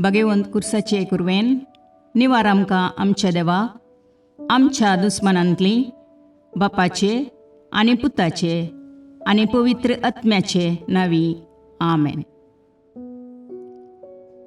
भगेवंत कुर्साचे कुरवेन निवार आमकां आमच्या देवा, आमच्या दुस्मनांतली बापाचे आनी पुताचे आनी पवित्र आत्म्याचे नावी, आमेन.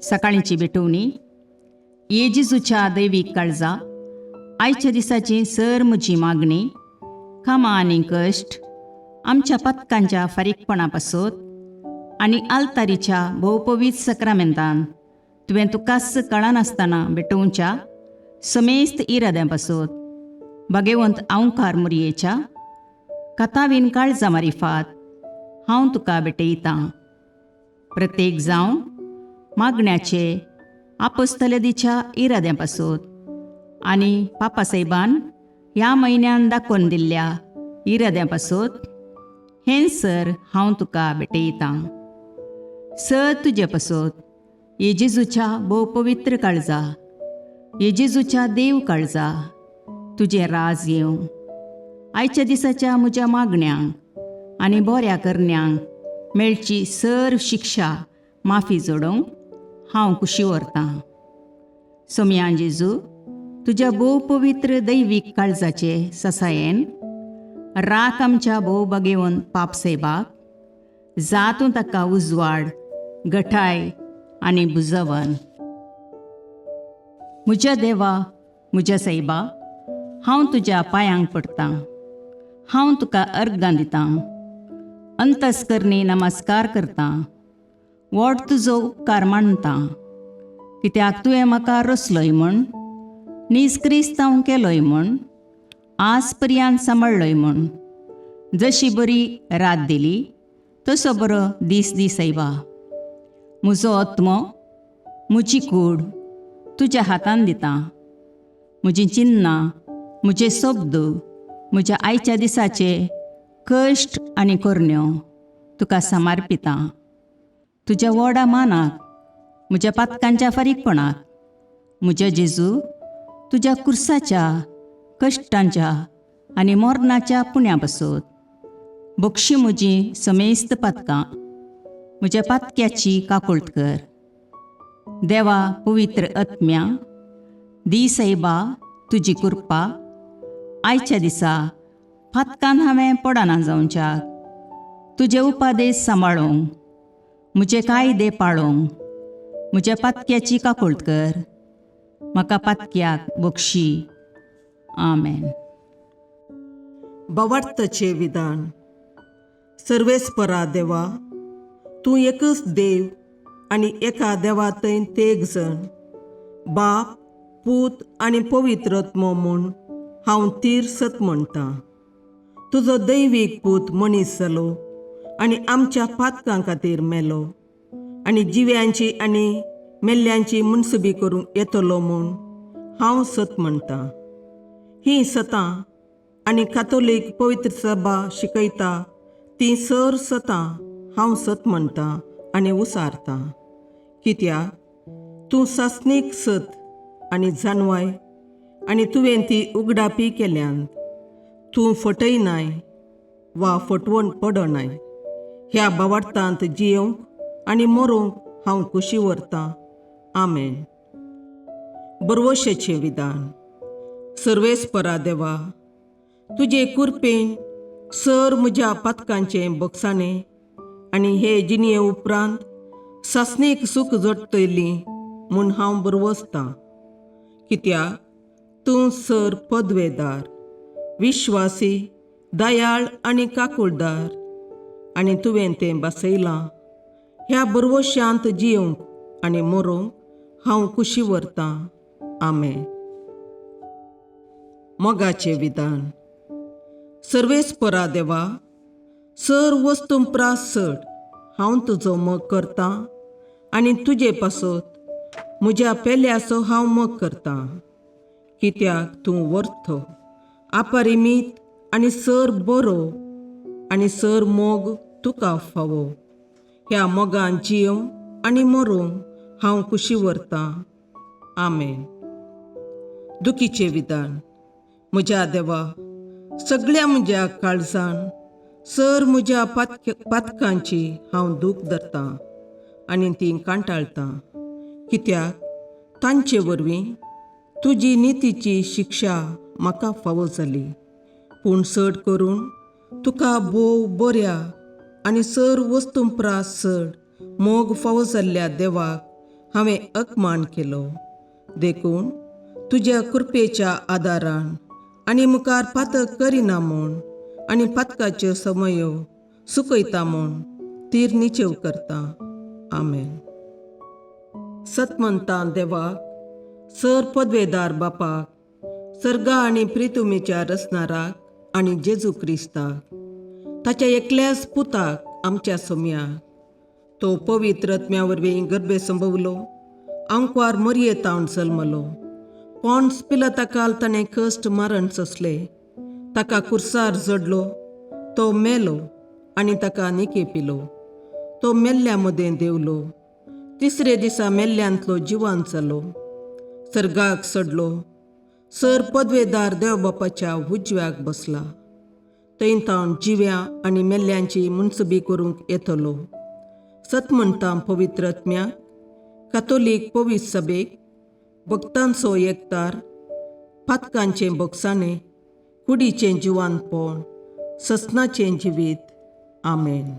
सकाळीची भेटवणी. ये जेजूच्या दैवीक काळजा, आयच्या दिसाची सर म्हजी मागणी, कामां आनी कश्ट आमच्या पथकांच्या फारीकपणा पासत आनी आल्तारीच्या भोवपवीत सक्रामेंतान तुवें तुकाच कळनासतना भेटोवच्या समेस्त इराद्यां पासत भगेवंत आंवकार मुरयेच्या कथावीन काळजा मारिफात हांव तुका भेटयतां. प्रत्येक जावन मागण्याचे आपोस्तलदीच्या इराद्यां पासत आनी पापासाहेबान ह्या म्हयन्यान दाखोवन दिल्ल्या इराद्यां पासत हें सर हांव तुका भेटयतां. सर तुजे पासत ये जेजूच्या भोव पवित्र काळजा, ये जेजूच्या देव काळजा, तुजें राज येवं. आयच्या दिसाच्या म्हज्या मागण्यांक आनी बऱ्या करण्यांक मेळची सर शिक्षा माफी जोडोवंक हांव कुशी व्हरतां. सोमया जेजू, तुज्या भोव पवित्र दैवीक काळजाचे ससायेन राख आमच्या भोव बगेवन पाप सेबाक, जातूं ताका उजवाड, गठाय आनी बुजवन. म्हज्या देवा, म्हज्या सायबा, हांव तुज्या पांयांक पडटां. हांव तुका अर्गां दितां, अंतस्करणी नमस्कार करतां, व्हड तुजो उपकार मानतां, कित्याक तुवें म्हाका रचलोय म्हूण, नीज क्रिस्तांव केलोय म्हूण, आज पर्यंत सांबाळ्ळोय म्हूण. जशी बरी रात दिली तसो बरो दीस दी सायबा. म्हजो आत्मो, म्हजी कूड तुज्या हातान दितां. म्हजीं चिन्नां, म्हजे शब्द, म्हज्या आयच्या दिसाचे कश्ट आनी करण्यो तुका समर्पितां. तुज्या व्हडा मानाक, म्हज्या पातकांच्या फारीकपणाक, म्हज्या जेजू, तुज्या कुर्साच्या कश्टांच्या आनी मरणाच्या पुण्या पासत बक्षी म्हजी समेस्त पातकां. म्हज्या पातक्याची काकुळट कर. देवा, पवित्र आत्म्या, दी सायबा तुजी कृपा आयच्या दिसा पातकान हांवें पडना जावच्याक, तुजे उपादेश सांबाळूंक, म्हजे कायदे पाळूंक. म्हज्या पातक्याची काकुळट कर. म्हाका पातक्याक बक्षी. आमेन. भावार्थाचें विधान. सर्वेस्परा देवा, तूं एकच देव आनी एका देवा थंय तेग जण, बाप, पूत आनी पवित्र आत्मो म्हूण हांव तीर सत म्हणटां. तुजो दैवीक पूत मनीस जालो आनी आमच्या पातकां खातीर मेलो आनी जिव्यांची आनी मेल्ल्यांची मुनसुबी करूंक येतलो म्हूण हांव सत म्हणटां. हीं सतां आनी कातोलीक पवित्र सभा शिकयता ती सर सतां हांव सत म्हणटां आनी उसारतां, कित्याक तूं सासणीक सत आनी जाणवाय आनी तुवें ती उगडापी केल्यान. तूं फटयनाय वा फटवण पडनाय. ह्या भावार्थांत जियोवंक आनी मरोंक हांव कुशी व्हरतां. आमेन. बरवशेचें विधान. सर्वेस्परा देवा, तुजे कुरपेन सर म्हज्या पातकांचें बक्षाणें आनी हे जिणये उपरांत सासणीक सूख जोडटली म्हूण हांव बरवसतां, कित्याक तूं सर पदवेदार, विश्वासी, दयाळ आनी काकुळदार आनी तुवें तें बसयलां. ह्या बरवशांत जियोवंक आनी मरोंक हांव कुशी व्हरतां. आमेन. मोगाचें विधान. सर्वेस्परा देवा, सर वस्तू प्रास चड हांव तुजो मोग करतां आनी तुजे पासत म्हज्या पेल्याचो हांव मोग करतां, कित्याक तूं वर्थ, अपरिमीत आनी सर बरो आनी सर मोग तुका फावो. ह्या मोगान जियोवंक आनी मरोंक हांव कुशी व्हरतां. आमेन. दुखीचें विधान. म्हज्या देवा, सगळ्या म्हज्या काळजान सर म्हज्या पातकांची हांव दूख धरतां आनी ती कांटाळटां. कित्याक तांचे वरवीं तुजी नितीची शिक्षा म्हाका फावो जाली. पूण चड करून तुका भोव बऱ्या आनी सर वस्तूं प्रास चड मोग फावो जाल्ल्या देवाक हांवें अपमान केलो. देखून तुज्या कृपेच्या आदारान आनी मुखार पातक करिना म्हूण आनी पातकाच्यो समयो सुकयता म्हूण तीर निचेव करता. आमेन. सतमंतां देवाक, सर पदवेदार बापाक, सर्गा आनी प्रितुमेच्या रचणाराक आनी जेजू क्रिस्ताक, ताच्या एकल्याच पुताक आमच्या सोम्याक, तो पवित्र आत्म्या वरवीं गर्भे संभवलो, आंकवार मरयेतावन जल्मलो, पोंड्स पिलताकाल ताणें कश्ट मरण सोंसले, ताका कुर्सार जडलो, तो मेलो आनी ताका निके पिलो, तो मेल्ल्या मदें देंवलो, तिसरे दिसा मेल्ल्यांतलो जिवान जालो, सर्गाक चडलो, सर पदवेदार देव बापाच्या उजव्याक बसला, थंय तावन जिव्या आनी मेल्ल्यांची मुनसबी करूंक येतलो. सत म्हणटा पवित्र आत्म्याक, कातोलीक पवित्र सभेक, भक्तांचो एकतार, पातकांचें बोगसाणें, कुडीचें जिवानपण, ससनाचें जिवीत. आमेन.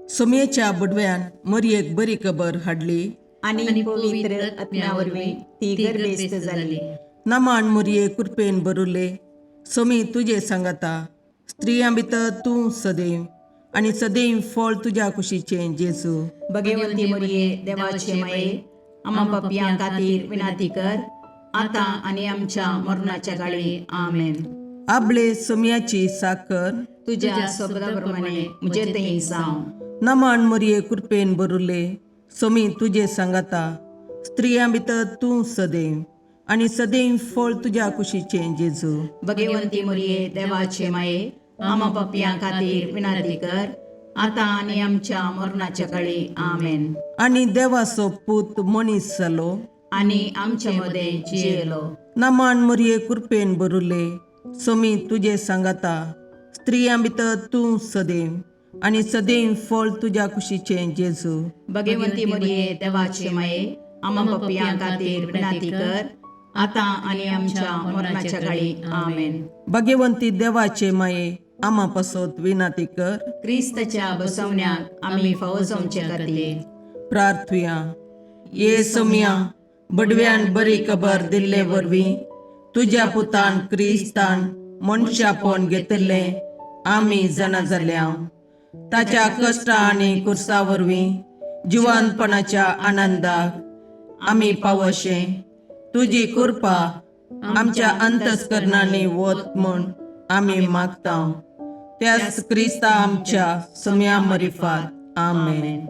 सोमयेच्या बडव्यान मरयेक बरी खबर हाडली आनी पवित्र आत्म्या वरवीं ती गर्भेस्त जाली. नमान मुरये कृपेन बरुले, सोमी तुजे सांगाता, स्त्रियां भितर तूं सदैव आनी सदैव फळ तुज्या कुशीचें जेजू. भगवंती मरिये, देवाचे माये, आमा पापयां खातीर विनंती कर, आतां आनी आमच्या मरणाच्या काळी. आमेन. आबळे सोमयाची साकर तुज्या शब्दा प्रमाणे म्हजे थंय जावं. नमान मुरये कृपेन बरुले, सोमी तुजे सांगाता, स्त्रियां भितर तूं सदैव आनी सदैव फळ तुज्या कुशीचें जेजू. भगवंती मरिये, देवाचे माये, आमा पापयां खातीर विनंती कर, आतां आनी आमच्या मरणाच्या काळी. आमेन. आनी देवाचो पूत मनीस जालो आनी आमचे मदें जियेलो. नमान मुरये कृपेन बरुले, सोमी तुजे सांगाता, स्त्रियां भितर तूं सदैव आनी सदैव फळ तुज्या कुशीचें जेजू. भगवंती मरिये, देवाचे माये, आमा पापयां खातीर विनंती कर, आतां आनी आमच्या मरणाच्या काळी. आमेन. भगवंती देवाचे माये, आमा पासत विनंती कर. क्रिस्ताच्या बसवण्याक आमी फावो जावचे खातीर. प्रार्थुया. ये सोमया, बडव्यान बरी खबर दिल्ले वरवीं तुज्या पुतान क्रिस्तान मनशापण घेतिल्लें आमी जाणा जाल्या. ताच्या कश्टा आनी कुर्सा वरवीं जिवानपणाच्या आनंदाक आमी पावशे तुजी कृपा आमच्या अंतस्करणांनी वत म्हूण आमी मागता, त्याच क्रिस्ता आमच्या सम्या मरिफात. आमेन.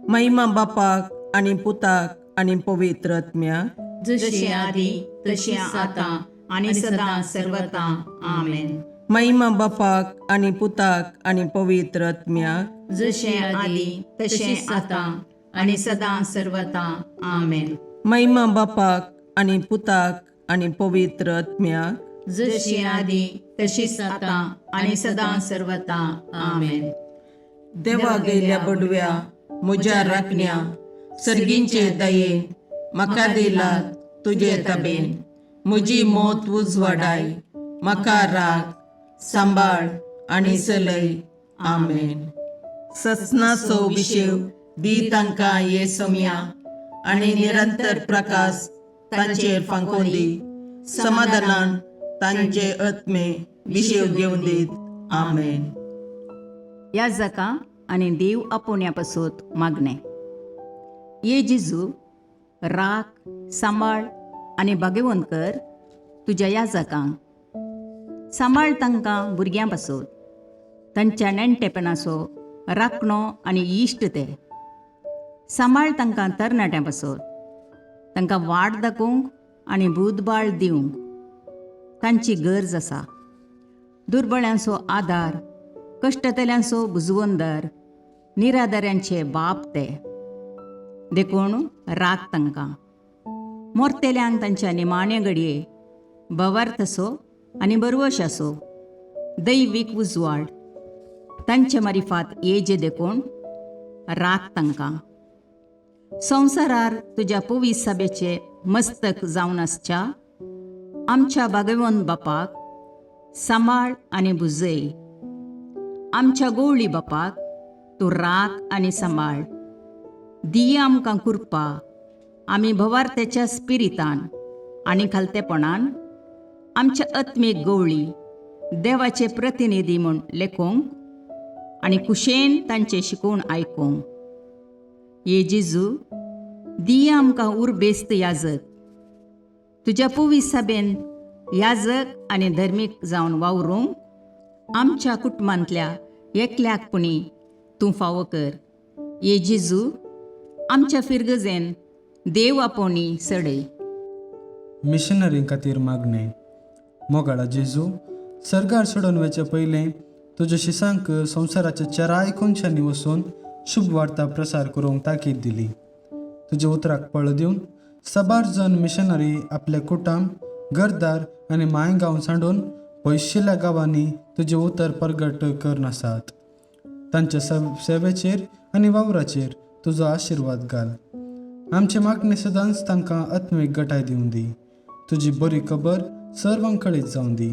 महिमा बापाक आनी पुताक आनी पवित्र आत्म्याक, जशी आदी तशी आतां आनी सदां सर्वता. आमेन. महिमा बापाक आनी पुताक आनी पवित्र आत्म्याक, जशें आदी तशें आतां आनी सदां सर्वता. आमेन. महिमा बापाक आनी पुताक आनी पवित्र आत्म्याक, जशी आदी तशीच आतां आनी सदां सर्वता. आमेन. देवा गेल्या बडव्या म्हज्या राखण्या, सर्गींचे दयेन म्हाका दिला तुजे तबेन, म्हजी मोत उजवाडाय, म्हाका राख, सांबाळ आनी चलय. आमेन. ससनाचो विशेव दी तांकां ये सोम्या आनी निरंतर प्रकाश तांचेर फांकोवन दी, समाधानान तांचे आत्मे विशेव घेवन दीत. आमेन. ह्या जाका आनी देव आपोवण्या पासत मागणें. ये जेजू, राख, सांबाळ आनी भाग्यवंत कर तुज्या ह्या जाकांक. सांबाळ तांकां भुरग्यां पासत, तांच्या नेणटेपणाचो राखणो आनी इश्ट ते. सांबाळ तांकां तरणाट्यां पासत, तांकां वाट दाखोवंक आनी बुदबाळ दिवंक तांची गरज आसा. दुर्बळ्यांचो आदार, कश्टतल्यांचो बुजवंदर, निराधाऱ्यांचे बाप ते, देखून राख तांकां. मोरतेल्यांक तांच्या निमाण्या घडये भवार्थ आसो आनी बरवश आसो, दैवीक उजवाड तांचे मारिफात येजे, देखून राख तांकां. संवसारार तुज्या पवीस सभेचे मस्तक जावन आसच्या आमच्या भागवंत बापाक सांबाळ आनी भुजय. आमच्या गोवळी बापाक तूं राख आनी सांबाळ. दिया आमकां कृपा आमी भवार्थ्याच्या स्पिरितान आनी खालतेपणान आमच्या आत्मीक गवळी देवाचे प्रतिनिधी म्हूण लेखूंक आनी कुशेन तांचें शिकोवन आयकूंक. ये जेजू, दिया आमकां उर्बेस्त याजक, तुज्या पवीस सभेन याजक आनी धर्मीक जावन वावरूंक आमच्या कुटुंबांतल्या एकल्याक पुणी तूं फावो कर. ये जेजू, आमच्या फिरगजेन देव आपोवणी सडय. मिशनरी खातीर मागणें. मोगाळा जेजू, सर्गार सोडून वचचे पयलें तुज्या शिसांक संवसाराच्या चाराय कोनशांनी वचून शुभ वार्ता प्रसार करूंक ताकीद दिली. तुज्या उतराक पळ दिवन साबार जण मिशनरी आपले कुटुंब, घरदार आनी मांय गांव सांडून पयशिल्ल्या गांवांनी तुजें उतर परगट करून आसात. तांच्या सेवेचेर आनी वावराचेर तुजो आशिर्वाद घाल. आमचे मागणे सदांच तांकां आत्मीक गटाय दिवन दी. तुजी बरी खबर सर्वांक कळीत जावन दी.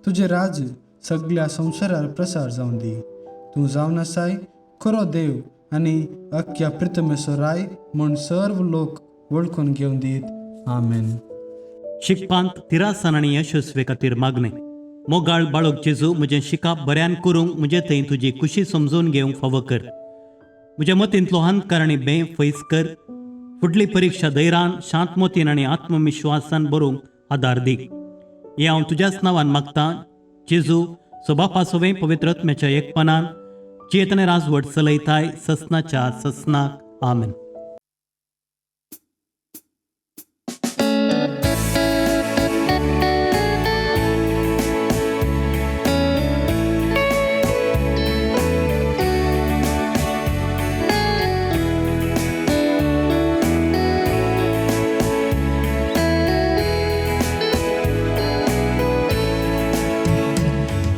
तुजें राज सगल्या संवसारार प्रसार जावन दी. तूं जावन आसाय खरो देव आनी अख्ख्या प्रितमेचो राय म्हूण सर्व लोक वळखून घेवन दीत. आमेन. शिकपांत तिरासान आनी यशस्वी खातीर मागणें. मोगाळ बाळक जेजू, म्हजें शिकप बऱ्यान करूंक म्हजे थंय तुजी खुशी समजून घेवंक फावो कर. म्हज्या मतींतलो अंधकार आनी बें पयस कर. फुडली परिक्षा धैर्यान, शांत मतीन आनी आत्मविश्वासान बरोवंक आदार दी. हें हांव तुज्याच नांवान मागतां जेजू, सो बापा सोवे पवित्र आत्म्याच्या एकपणान चेतन राजवट चलयताय ससनाच्या ससनाक. आमेन.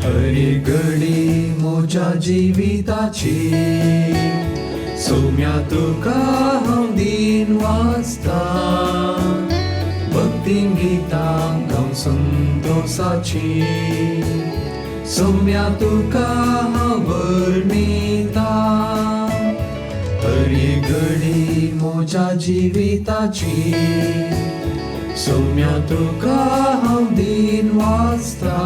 हरी घडी म्हज्या जिविताची, सोम्या तुका हांव दीन वाचता. भक्तीन गितां गावन संतोसाची, सोम्या तुका हांव वर्णिता. हरी घडी म्हज्या जिविताची, सोम्या तुका हांव दीन वाचता.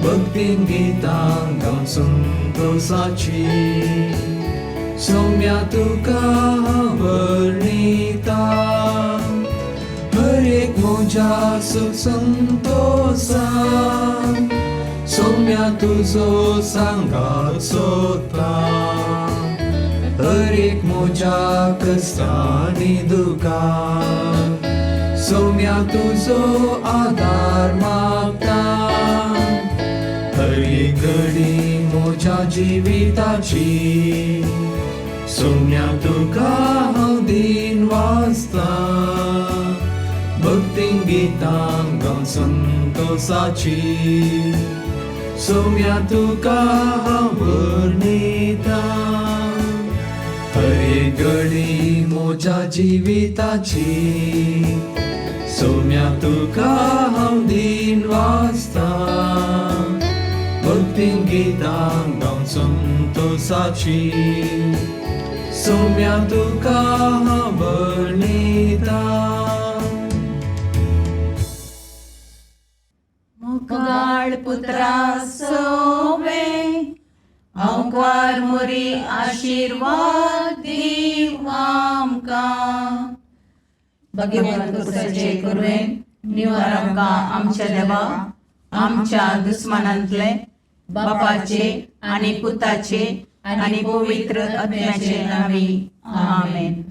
भक्तीन गितां गावन संतोसाची, सोम्या तुका हांव वर्णिता. हर एक म्हज्या सुख संतोसा, सोम्या तुजो सांगात सोदता. हर एक म्हज्या कश्टांनी दुखान, सोम्या तुजो आदार मागता. हरी घडी म्हज्या जिविताची, सोम्या तुका हांव दीन वाचता. भक्तीन गितां गावन संतोसाची, सोम्या तुका हांव वर्णिता. हरी घडी म्हज्या जिविताची, सोम्या तुका हांव दीन वाचता. भक्तीन गितां गावन संतोसाची, सोम्या तुका हांव वर्णिता. मोगाळ पुत्रा सोवे आंकवार मोरी आशिर्वाद दीव आमकां. भगवंत कुसाचे कुरवेन निवार आमकां आमच्या देवा, आमच्या दुस्मानांतले, बापाचे आनी पुताचे आनी पवित्र आत्म्याचे नांवी. आमेन.